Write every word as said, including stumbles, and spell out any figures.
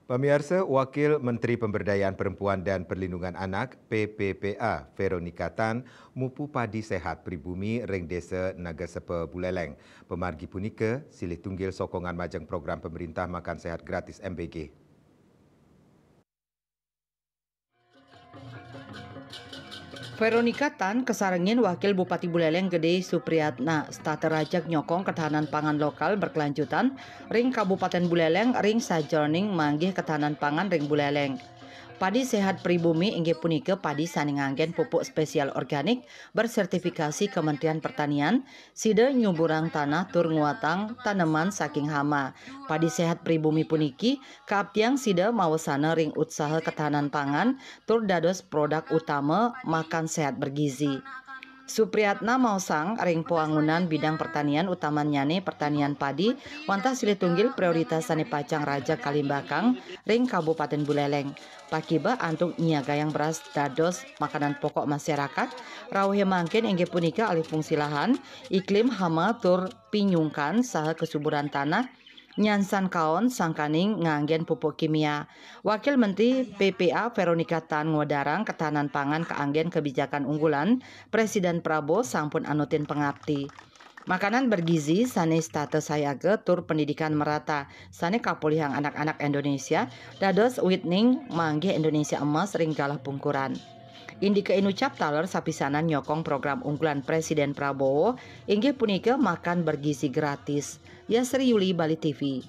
Pamiarsa, Wakil Menteri Pemberdayaan Perempuan dan Perlindungan Anak, P P P A, Veronica Tan, mupu padi sehat pribumi ring Desa Nagasepa Buleleng. Pamargi punika, silih tunggil sokongan majeng program pemerintah makan sehat gratis M B G. Veronica Tan kasarengin Wakil Bupati Buleleng Gede Supriyatna, setata rajeg nyokong ketahanan pangan lokal berkelanjutan ring Kabupaten Buleleng ring sajeroning manggih ketahanan pangan ring Buleleng. Padi sehat pribumi inggih punika padi sane nganggen pupuk spesial organik bersertifikasi Kementerian Pertanian, sida nyuburang tanah tur nguatang taneman saking hama. Padi sehat pribumi puniki kaaptiang sida mawasana ring utsaha ketahanan pangan tur dados produk utama makan sehat bergizi. Supriyatna maosang ring pawangunan bidang pertanian, utamannyane pertanian padi, wantah silih tunggil prioritas sane pacang rajeg kalimbakang ring Kabupaten Buleleng. Pakibeh antuk nyiagayang beras dados makanan pokok masyarakat, rauhé mangkin inggih punika alih fungsi lahan, iklim hama tur pinyungkan saha kesuburan tanah, nyansan kaon sangkaning nganggén pupuk kimia. Wakil Menteri P P A Veronica Tan ngwedarang ketahanan pangan kaanggén kebijakan unggulan Presiden Prabowo sampun anutin pangapti. Makanan bergizi sane setata sayaga tur pendidikan merata sane kapolihang anak-anak Indonesia dados witning manggih Indonesia emas ring galah pungkuran. Indika inucap taler sapisanan nyokong program unggulan Presiden Prabowo inggih punika makan bergizi gratis. Yasri Yuli, Bali T V.